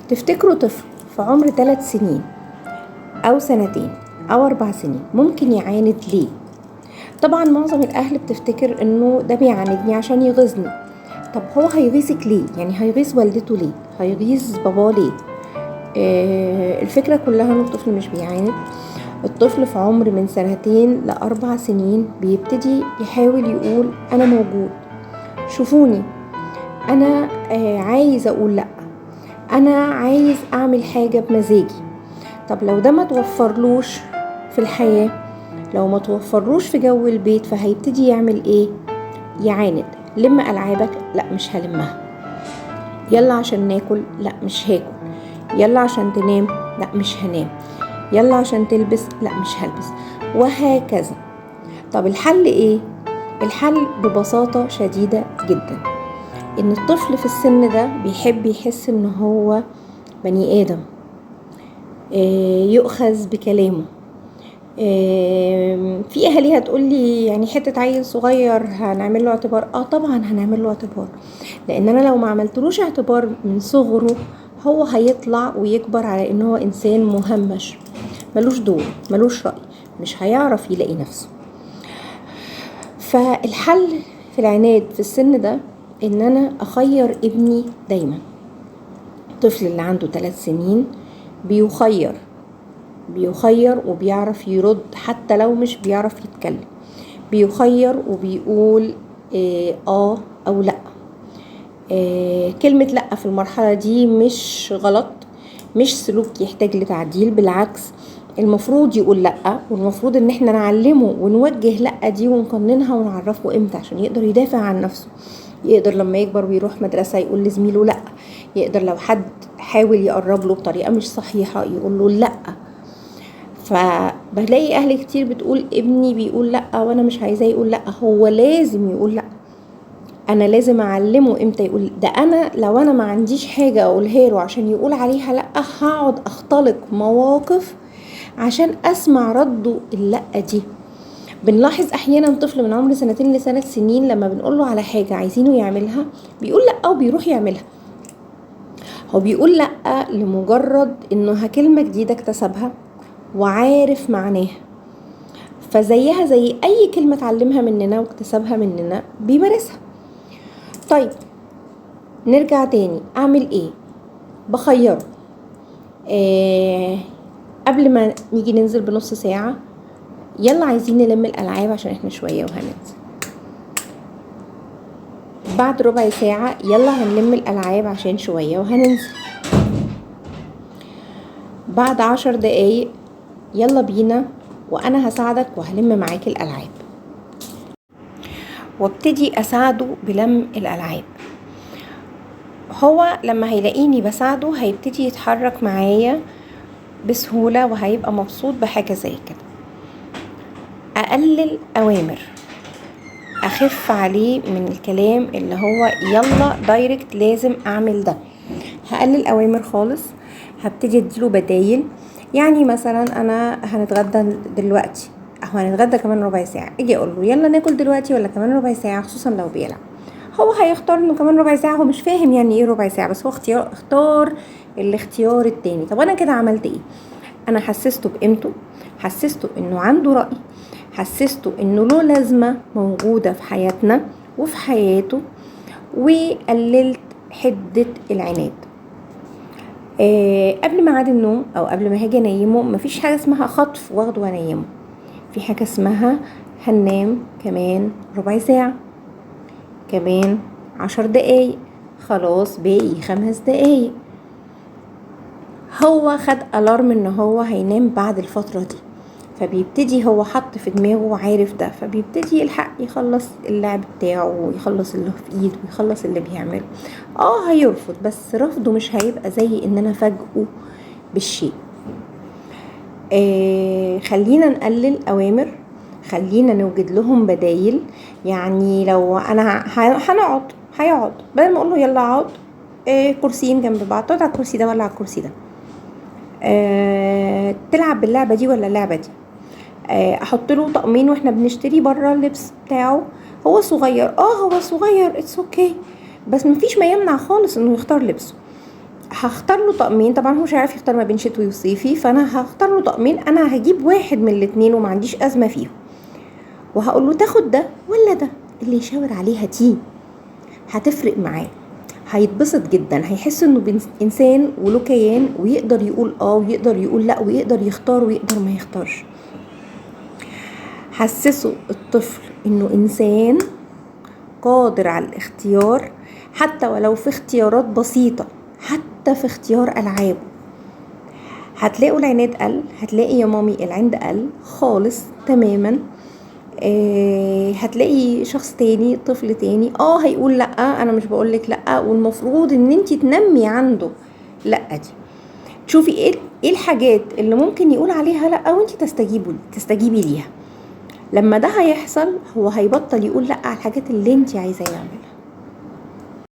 تفتكروا طفل في عمر 3 سنين أو 2 أو 4 سنين ممكن يعاند ليه؟ طبعا معظم الأهل بتفتكر إنه ده بيعاندني عشان يغيظني. طب هو هيغيظك ليه؟ يعني هيغيظ والدته ليه؟ هيغيظ باباه ليه؟ الفكرة كلها إن الطفل مش بيعاند. الطفل في عمر من 2 ل 4 سنين بيبتدي يحاول يقول أنا موجود، شوفوني، أنا عايز أقول لأ، أنا عايز أعمل حاجة بمزاجي. طب لو ده ما توفرلوش في الحياة، لو ما توفرلوش في جو البيت، فهيبتدي يعمل إيه؟ يعاند. لم ألعابك، لأ مش هلمها. يلا عشان ناكل، لأ مش هاكل. يلا عشان تنام، لأ مش هنام. يلا عشان تلبس، لأ مش هلبس، وهكذا. طب الحل إيه؟ الحل ببساطة شديدة جدا إن الطفل في السن ده بيحب يحس إن هو بني آدم، يؤخذ بكلامه. في أهالي هتقولي يعني حتة عيل صغير هنعمل له اعتبار. طبعا هنعمل له اعتبار، لأن أنا لو ما عملتلوش اعتبار من صغره هو هيطلع ويكبر على إن هو إنسان مهمش، ملوش دور، ملوش رأي، مش هيعرف يلاقي نفسه. فالحل في العناد في السن ده إن أنا أخير ابني دايما. الطفل اللي عنده 3 سنين بيخير وبيعرف يرد حتى لو مش بيعرف يتكلم، بيخير وبيقول أو لأ. كلمة لأ في المرحلة دي مش غلط، مش سلوك يحتاج لتعديل، بالعكس المفروض يقول لأ، والمفروض ان احنا نعلمه ونوجه لأ دي ونقننها ونعرفه امتى عشان يقدر يدافع عن نفسه، يقدر لما يكبر ويروح مدرسة يقول لزميله لأ، يقدر لو حد حاول يقرب له بطريقة مش صحيحة يقول له لأ. فبلاقي اهل كتير بتقول ابني بيقول لأ وانا مش عايزاه يقول لأ. هو لازم يقول لأ، انا لازم اعلمه امتى يقول ده. انا لو انا ما عنديش حاجة اقولها له عشان يقول عليها لأ، هقعد اختلق مواقف عشان اسمع رده اللأ دي. بنلاحظ احيانا طفل من عمر 2 ل3 سنين لما بنقوله على حاجة عايزينه يعملها بيقول لأ وبيروح يعملها. هو بيقول لأ لمجرد انه كلمة جديدة اكتسبها وعارف معناها، فزيها زي اي كلمة اتعلمها مننا واكتسبها مننا بيمارسها. طيب نرجع تاني، اعمل ايه؟ بخيره. قبل ما نيجي ننزل بنص ساعة، يلا عايزين نلم الألعاب عشان احنا شوية وهننزل. بعد ربع ساعة يلا هنلم الألعاب عشان شوية وهننزل. بعد 10 دقايق يلا بينا وأنا هساعدك وهلم معاك الألعاب. وابتدي أساعده بلم الألعاب. هو لما هيلاقيني بساعده هيبتدي يتحرك معايا بسهولة وهيبقى مبسوط بحاجة زي كده. أقلل أوامر، أخف عليه من الكلام اللي هو يلا direct لازم أعمل ده. هقلل أوامر خالص، هبتدي أديله بدايل. يعني مثلا أنا هنتغدى دلوقتي أو هنتغدى كمان ربع ساعة، أجي أقول له يلا ناكل دلوقتي ولا كمان ربع ساعة، خصوصا لو بيلعب. هو هيختار إنه كمان ربع ساعة، هو مش فاهم يعني إيه ربع ساعة، بس هو اختار الاختيار التاني. طب أنا كده عملت إيه؟ أنا حسسته بقيمته، حسسته إنه عنده رأي، حسسته إنه له لازمة موجودة في حياتنا وفي حياته، وقللت حدة العناد. قبل ميعاد النوم أو قبل ما هاجي أنيمه مفيش حاجة اسمها خطف واخده وأنيمه، في حاجة اسمها هننام كمان ربع ساعة، كمان 10 دقايق، خلاص باقي 5 دقايق. هو خد ألارم إن هو هينام بعد الفترة دي، فبيبتدي هو حط في دماغه وعارف ده، فبيبتدي يلحق يخلص اللعب بتاعه ويخلص اللي في ايده ويخلص اللي بيعمله. هيرفض، بس رفضه مش هيبقى زي ان انا فاجئه بالشيء. خلينا نقلل اوامر، خلينا نوجد لهم بدايل. يعني لو انا هنقعد، هيقعد، بدل ما اقول له يلا اقعد، كرسيين جنب بعض، تقعد على الكرسي ده ولا على الكرسي ده، تلعب باللعبة دي ولا اللعبة دي، احط له طقمين واحنا بنشتري بره اللبس بتاعه. هو صغير، هو صغير، it's okay، بس مفيش ما يمنع خالص انه يختار لبسه. هختار له طقمين، طبعا هو مش عارف يختار ما بين شتوي وصيفي، فانا هختار له طقمين، انا هجيب واحد من الاتنين وما عنديش ازمة فيهم، وهقول له تاخد ده ولا ده، اللي يشاور عليها دي هتفرق معاه، هيتبسط جدا، هيحس انه انسان وله كيان ويقدر يقول اه ويقدر يقول لا ويقدر يختار ويقدر ما يختارش. حسسوا الطفل انه انسان قادر على الاختيار، حتى ولو في اختيارات بسيطة، حتى في اختيار ألعابه. هتلاقوا العناد قل، هتلاقي يا مامي العند قل خالص تماما. هتلاقي شخص تاني، طفل تاني هيقول لأ، انا مش بقولك لأ، والمفروض ان انتي تنمي عنده لأ دي، تشوفي ايه الحاجات اللي ممكن يقول عليها لأ وانتي تستجيبي ليها. لما ده هيحصل هو هيبطل يقول لأ على الحاجات اللي انتي عايزاه يعملها.